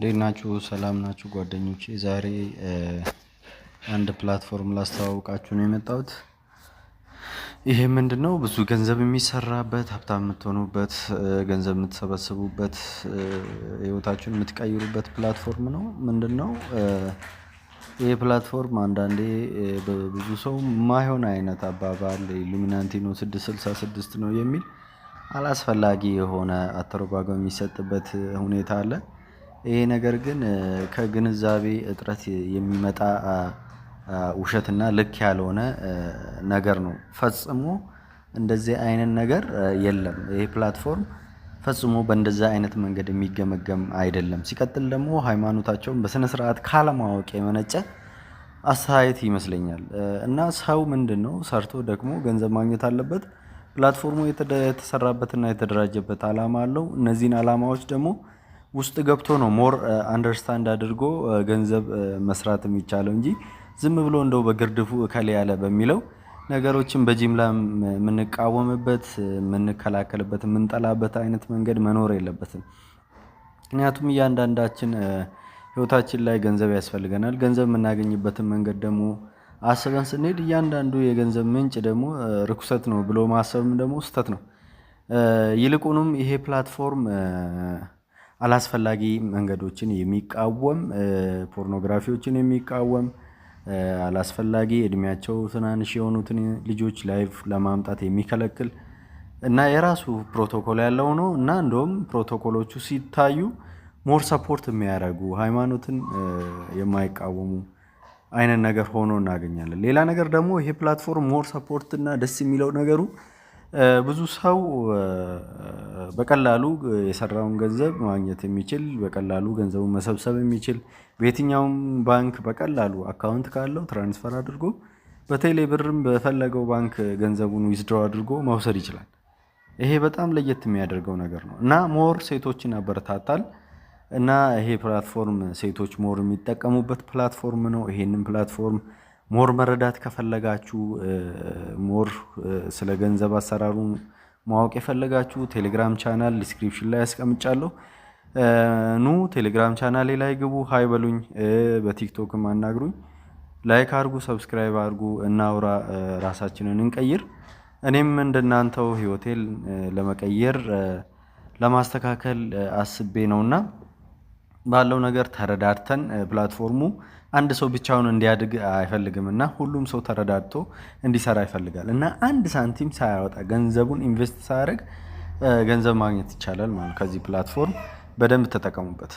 እንዴት ናችሁ? ሰላም ናችሁ ጓደኞቼ? ዛሬ አንድ platform ላስተዋውቃችሁ ነው የመጣሁት። ይሄ ምንድነው? ብዙ ገንዘብ የሚሰራበት፣ ሀብታም የምትሆኑበት፣ ገንዘብ የምትሰበስቡበት፣ ህይወታችሁን የምትቀይሩበት platform ነው። ምንድነው ይሄ platform? አንዳንዴ በብዙ ሰው ማይሆን አይነት አባባል ኢሉሚናንቲ ነው፣ 666 ነው የሚል አላስፈላጊ የሆነ አተረጓጎም የሚሰጥበት ሁኔታ አለ። ይሄ ነገር ግን ከግንዛቤ እጥረት የሚመጣ ውሸትና ልክ ያልሆነ ነገር ነው። ፈጽሞ እንደዚህ አይነት ነገር የለም። ይሄ platform ፈጽሞ በእንደዛ አይነት መንገድ የሚገመገም አይደለም። ሲቀጥል ደግሞ ሃይማኖታቸውን በስነ ስርዓት ካለማወቅ የመነጨ አስተያየት ይመስለኛል። እና ሰው ምንድነው፣ ሰርቶ ደግሞ ገንዘብ ማግኘት አለበት። Platform ኡ የተሰራበትና የተደራጀበት አላማ አለው። እነዚህን አላማዎች ደግሞ ውስጥ ገብቶ ነው more understand አድርጎ ገንዘብ መስራት የሚቻለው እንጂ ዝም ብሎ እንደው በግርድፉ እከሌ ያለ በሚለው ነገሮችን በጅምላ የምንቃወምበት፣ የምንከላከልበት፣ የምንጠላበት አይነት መንገድ መኖር የለበትም። ምክንያቱም እያንዳንዳችን ህይወታችን ላይ ገንዘብ ያስፈልገናል። ገንዘብ የምናገኝበትን መንገድ ደግሞ አስበን ስንሄድ እያንዳንዱ የገንዘብ ምንጭ ደግሞ ርኩሰት ነው ብሎ ማሰብም ደግሞ ስህተት ነው። ይልቁንም ይሄ platform አላስፈላጊ መንገዶችን የሚቃወም፣ ፖርኖግራፊዎችን የሚቃወም፣ አላስፈላጊ እድሜያቸው ትናንሽ የሆኑትን ልጆች live ለማምጣት የሚከለክል እና የራሱ ፕሮቶኮል ያለው ነው። እና እንደውም ፕሮቶኮሎቹ ሲታዩ more support የሚያደርጉ፣ ሃይማኖትን የማይቃወሙ አይነት ነገር ሆኖ እናገኛለን። ሌላ ነገር ደግሞ ይሄ platform more support እና ደስ የሚለው ነገሩ ብዙ ሰው በቀላሉ የሰራውን ገንዘብ ማግኘት የሚችል፣ በቀላሉ ገንዘቡን መሰብሰብ የሚችል፣ በየትኛውም ባንክ በቀላሉ account ካለው transfer አድርጎ በቴሌ ብርም በፈለገው ባንክ ገንዘቡን withdraw አድርጎ መውሰድ ይችላል። ይሄ በጣም ለየት የሚያደርገው ነገር ነው እና more ሴቶችን ያበረታታል። እና ይሄ platform ሴቶች more የሚጠቀሙበት platform ነው። ይሄንን platform more መረዳት ከፈለጋችሁ፣ more ስለ ገንዘብ አሰራሩ ማወቅ የፈለጋችሁ ቴሌግራም channel description ላይ አስቀምጫለሁ። ኑ ቴሌግራም ቻናሌ ላይ ግቡ፣ hi በሉኝ፣ በቲክቶክም አናግሩኝ። Like አድርጉ፣ subscribe አድርጉ፣ እናውራ፣ ራሳችንን እንቀይር። እኔም እንደናንተው ህይወቴን ለመቀየር፣ ለማስተካከል አስቤ ነውና ባለው ነገር ተረዳድተን፣ platform ኡ አንድ ሰው ብቻውን እንዲያድግ አይፈልግም እና ሁሉም ሰው ተረዳድቶ እንዲሰራ ይፈልጋል። እና አንድ ሳንቲም ሳያወጣ፣ ገንዘቡን invest ሳያደርግ ገንዘብ ማግኘት ይቻላል ማለት ከዚህ platform። በደንብ ተጠቀሙበት።